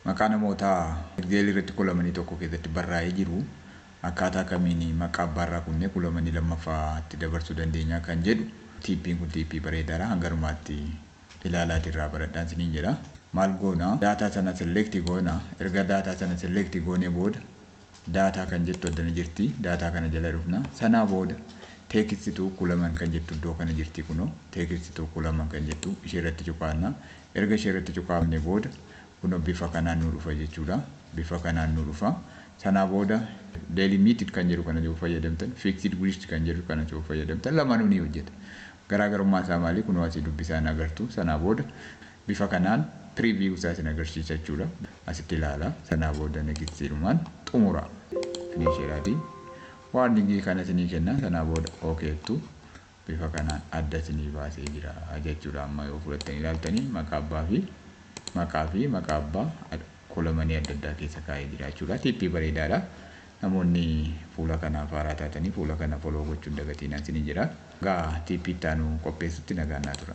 Maqaa namootaa Excelii irratti columnii tokko keessatti barraa'ee jiru akkaataa kamiin maqaa abbaarraa kunnee columnii lammaffaatti dabarsuu dandeenya kan jedhu, tipiin kun tipii bareedaadha. Hanganumaatti ilaalaati irraa baradhaan isiniin jedha. Maal goona? Data sana select goona. Erga data sana select goonee booda, data kan jettu addana jirti. Data kana jala dhufna. Sanaa booda text to column kan jettu iddoo kana jirti. Kunoo, text to column kan jettu ishee irratti cuqaanna. Erga ishee irratti cuqaafne booda, kunoo bifa kanaan nu dhufa jechuudha. Bifa kanaan nu dhufa. Sanaa booda delimited kan jedhu kana yoo fayyadamtan, fixed width kan jedhu kana yoo fayyadamtan, lamaanuu ni hojjeta. Garaagarummaa isaa maali? Kunoo asii dubbisaan agartu. Sanaa booda bifa kanaan preview isaa isin agarsiisa jechuudha. Asitti ilaala. Sanaa booda nextiidhumaan xumura. Finish jedhaatii. Warningii kana isinii kenna. Sanaa booda okayttu bifa kanaan adda isinii baasee jira jechuudha. Amma yoo fudhattanii ilaaltanii, maqaa fi maqaa abbaa columnii adda addaa keessa kaa'ee jira jechuudha. Tipii bareedaadha. Namoonni fuula kanaaf haaraa taatanii fuula kana follow gochuun dagatiin isiniin jedha. Egaa tipii itti aanu qopheessutti nagaan naa tura.